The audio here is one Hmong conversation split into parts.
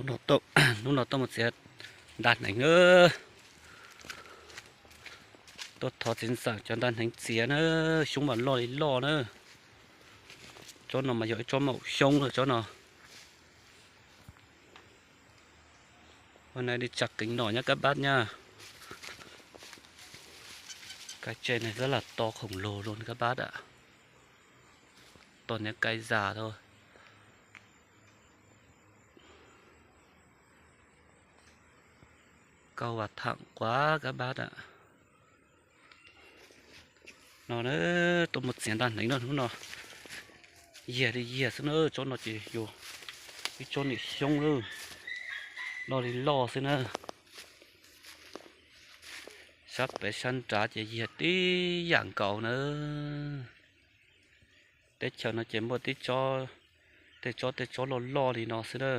Hnub no tuaj mus txiav ntaj hneev na. Tuaj thov txiv ntxawm cov ntaj hneev txiav na, xyoob mas loj li loj na. Tsob no mas yog ib tsob maum xyoob lawm tsob no. Ua na li tsam qeev no nyab kab pab nyab. Kab tsej ne tab lam to khoom lug lug kab pab a. To nyab kab zas tau. Kau vas tham quav kab pab a. No na, tuaj mus txiav ntaj hneev no hnub no. Yiag li yiag xwb na, tsob no ces yog ib tsob niam xyoob lawm, loj li loj xwb na. Sab pem sab nrad ces yiag tib yam nkaus na. Teb chaws no ces muaj tib tsob, tej tsob tej tsob loj loj li no xwb na.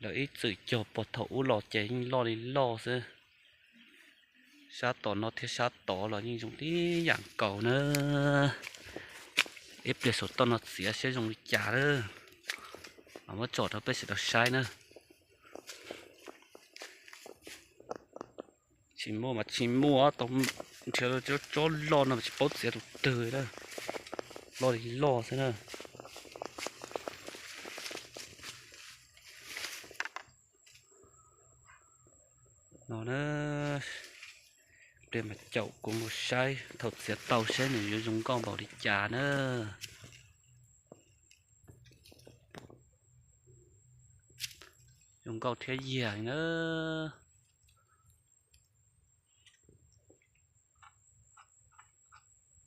Lawv ib txwm cog puag thaum ub los ces yeej loj li loj xwb. Sab tom no thiab sab tod los yeej zoo tib yam nkaus na. Ib pliag saum toj no txiav seb zoo li cas na. Mas muab tsom rau peb sawv daws saib na. Tsis muaj mas tsis muaj, tau nrhiav tsob loj no mas tsis paub txiav tus twg na. Loj li loj xwb na. No na, pliag mas caum kuv mus saib thaum txiav tau seb nws yuav zoo nkauj npaum li cas na. Zoo nkauj thiab yiag na.